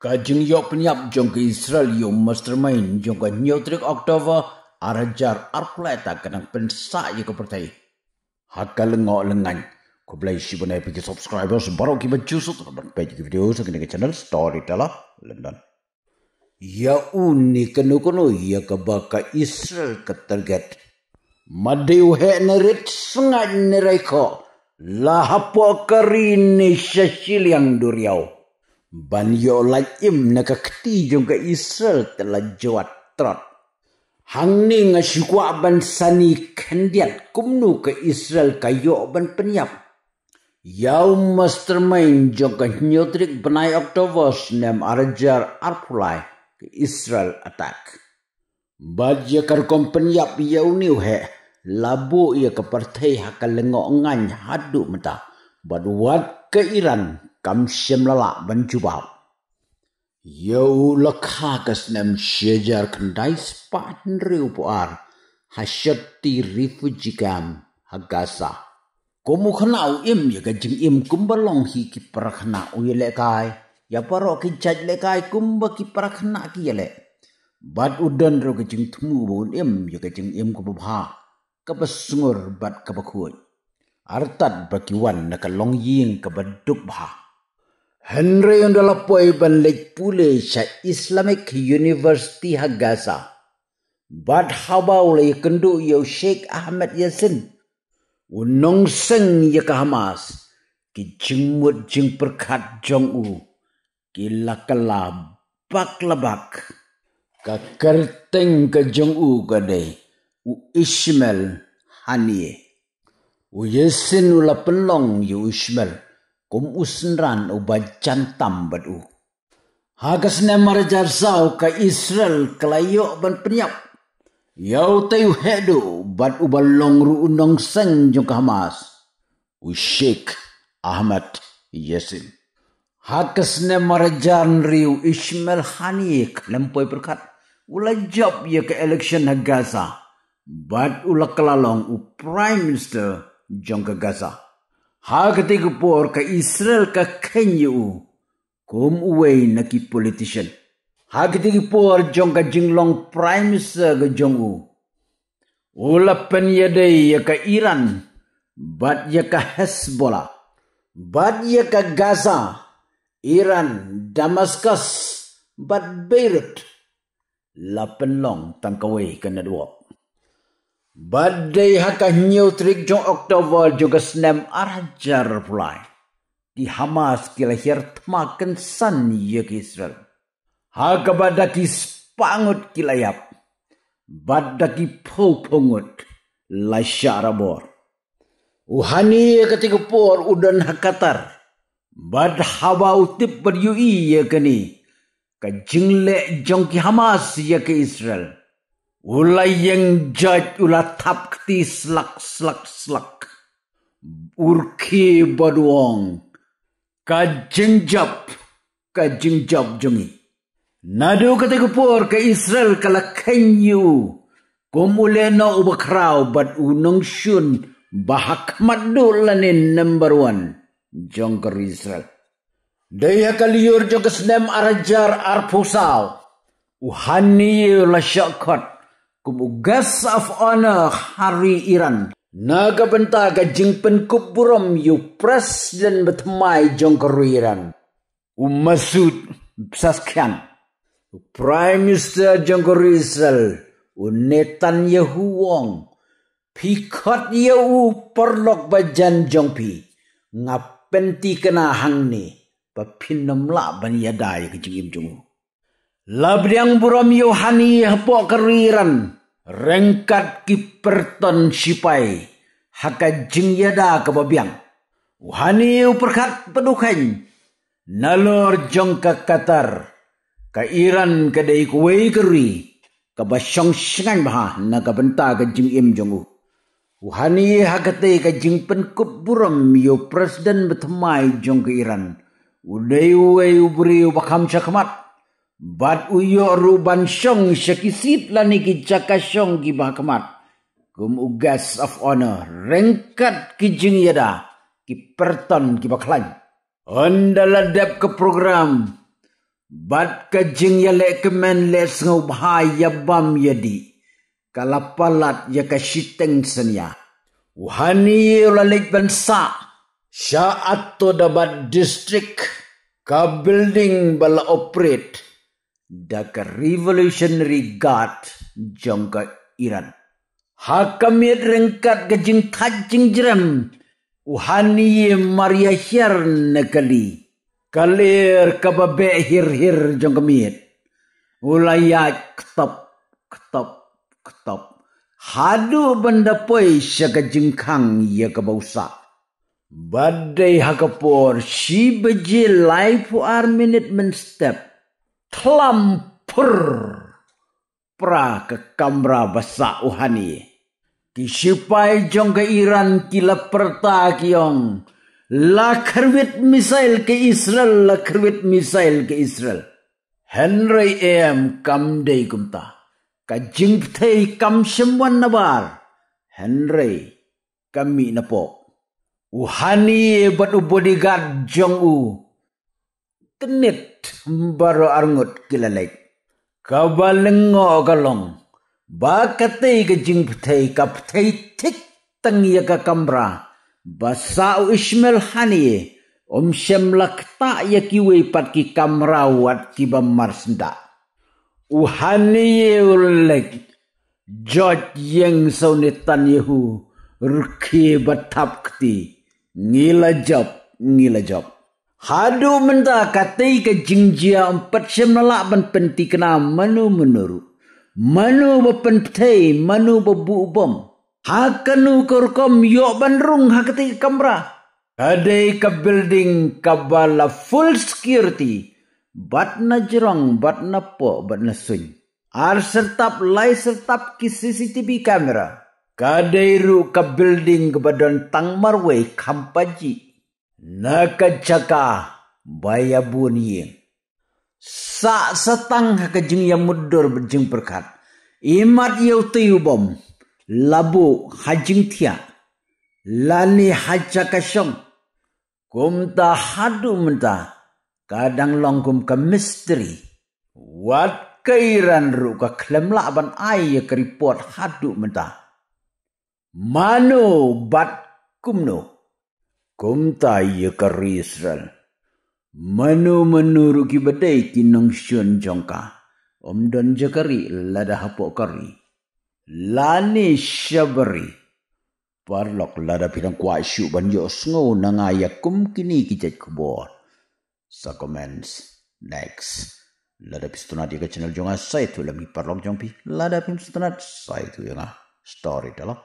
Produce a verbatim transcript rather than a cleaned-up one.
Ka jingïoh pynïap jong ka Israel ïa u mastermind jong ka hynñiew tarik October ar hajar arphew lai ka dang pynsah ïa ka pyrthei ha ka lyngngoh lyngngain. Khublei shibun ïa phi ki subscribers baroh kiba ju suk ban peit ki video sa kane ka channel Storyteller London. Ïa une kano kano ïa kaba ka Israel ka target. Mad dei u heh ne rit, sngaid ne raikhoh, la hapoh ka ri ne sha shiliang duriaw. Ban ïoh lait im na ka kti jong ka Israel te la jwat trot. Hangne nga shu kwah ban sani khyndiat kumno ka Israel ka ïoh ban pynïap ïa u mastermind jong ka hynñiew tarik bnai October snem ar hajar arphew lai, ka Israel attack. Bad ïa ka rukom pynïap ïa une u heh la buh ïa ka pyrthei ha ka lyngngoh ngaiñ haduh mynta. Bad wat ka Iran kam shym la lah ban jubab. Ïa u la kha ka snem shi hajar khyndai spah hynriewphew ar ha Shati refugee camp ha Gaza. Kum u khynnah u im ïa ka jingim kumba long hi ki para khynnah, u ïalehkai ïa baroh ki jait lehkai kumba ki para khynnah ki ïaleh. Bad u don ruh ka jingthmu ba un im ïa ka jingim kaba bha, kaba sngur bad kaba khuid. Artat ba ki wan na ka longïing kaba duk bha. Hynrei ynda la poi ban leit pule sha Islamic University ha Gaza, bad haba u la ïakynduh ïa u Sheikh Ahmed Yassin, u nongseng ïa ka Hamas, ki jingmut jingpyrkhat jong u ki la kylla bak la bak. Ka kyrteng ka jong u ka dei u Ismail Haniyeh. U Yassin u la pynlong ïa u Ismail kum u synran uba jan tam bad u. Ha ka snem ar hajar saw ka Israel ka la ïoh ban pynïap ïa utei u heh duh bad uba long ruh u nongseng jong ka Hamas, u Sheikh Ahmed Yassin. Ha ka snem ar hajar hynriew u Ismail Haniyeh khlem poi pyrkhat u la jop ïa ka election ha Gaza bad u la kylla long u Prime Minister jong ka Gaza. Ha katei ka por ka Israel ka kheiñ ïa u kum uwei na ki politician. Ha katei ka por jong ka jinglong Prime Minister ka jong u, u la pynïadei ïa ka Iran bad ïa ka Hezbollah bad ïa ka Gaza, Iran, Damascus bad Beirut. La pynlong tang kawei ka network. Bad dei ha ka hynñiew tarik jong October jong ka snem ar hajar arphew lai, ki Hamas ki la hiar thma kynsan ïa ka Israel. Ha kaba da ki spah ngut ki la ïap bad da ki phew phew ngut la shah rabor. U Haniyeh katei ka por u don ha Qatar. Bad haba u tip bad ïohi ïa kane ka jingleh jong ki Hamas ïa ka Israel, u la ïeng jait, u la thap kti slak slak slak. U rkhie bad u ong, ka jingjop, ka jingjop jong ngi. Naduh katei ka por ka Israel ka la kheiñ ïa u kum u lehnoh uba khraw bad u nongshun ba ha khmat duh lane number one jong ka ri Israel. Dei ha ka lyiur jong ka snem ar hajar arphew saw, u Haniyeh u la shah khot kum u Guest of Honor ha ri Iran na ka bynta ka jingpynkup burom ïa u President bathymmai jong ka ri Iran, u Masoud Pezeshkian. U Prime Minister jong ka ri Israel, u Netanyahu u ong, phi khot ïa u paralok bajan jong phi, nga pynthikna hangne ba phin ym lah ban ïada ïa ka jingim jong u. La pdiang burom ïa u Haniyeh hapoh ka ri Iran ryngkat ki pyrton shipai ha ka jingïada kaba biang. U Haniyeh u pyrkhat bad u kheiñ nalor jong ka Qatar, ka Iran ka dei kawei ka ri kaba shong shngaiñ bha na ka bynta ka jingim jong u. U Haniyeh ha katei ka jingpynkup burom ïa u President bathymmai jong ka Iran, u dei uwei u briew ba kham shakhmat bad u ïoh ruh ban shong sha ki seat lane ki jaka shong kiba khmat kum u Guest of Honor ryngkat ki jingïada ki pyrton kiba khlaiñ. Ynda la dep ka program, Bad ka jingïalehkmen lehsngewbha ïabam ïadih ka la palat ïa ka shiteng synñia. U Haniyeh u la leit ban sah sha Abbottabad District, ka building ba la operate da ka Revolutionary Guard jong ka Iran. Ha ka miet ryngkat ka jingthait jingjrem, u Haniyeh mar ïahiar na kali. Ka lyer kaba beh hir hir jong ka miet, u la ïaid ktop ktop ktop haduh ban da poi sha ka jingkhang ïa kaba u sah. Ba dei ha ka por shi baje laiphew ar minit mynstep, thlam phur pra ka kamra ba sah u Haniyeh. Ki shipai jong ka Iran ki la pyrta ki ong, la kyrwit missile ka Israel, la kyrwit missile ka Israel. Hynrei em, kam dei kumta. Ka jingpyrthei kam shym wan nabar, hynrei ka mih napoh. U Haniyeh bad u bodyguard jong u, tnit baroh arngut ki la leit. Kaba lyngngoh ka long ba katei ka jingpyrthei ka pyrthei thik tang ïa ka kamra ba sah u Ismail Haniyeh, um shym la ktah ïa kiwei pat ki kamra wat kiba mar syndah. U Haniyeh u leit, jot ïeng sa u Netanyahu, rkhie ba thap kti, ngi la jop, ngi la jop. Haduh mynta katei ka jingjia ym pat shym la lah ban pynthikna mano mano ruh. Mano ba pynpyrthei, mano ba buh bom. Ha kano ka rukom ïoh ban rung ha katei ka kamra. Ka dei ka building kaba la full security, bad na jrong, bad na poh, bad na suiñ. Ar syrtap, lai syrtap ki C C T V camera. Ka dei ruh ka building kaba don tang marwei kham pajih na ka jaka ba ïa bun ïing. Sah sa tang ha ka jingïamudui bad jingpyrkhat. Imat ïa utei u bom, la buh ha jingthiah lane ha jaka shong. Kumta haduh mynta ka dang long kum ka mystery. Wat ka Iran ruh ka khlem lah ban ai ïa ka report haduh mynta. Mano bad kumno? Kumta ïa ka ri Israel, mano mano ruh kiba dei ki nongshun jong ka, ym don jaka rieh lada hapoh ka ri, lane sha bari. Paralok, lada phi dang kwah shuh ban ïohsngew na nga ïa kum kine ki jait khubor, sa comments. Next, lada phi sngewtynnat ïa ka channel jong nga, sa ïathuh lem ïa ki paralok jong phi. Lada phim sngewtynnat, sa ïathuh ïa nga. Storyteller.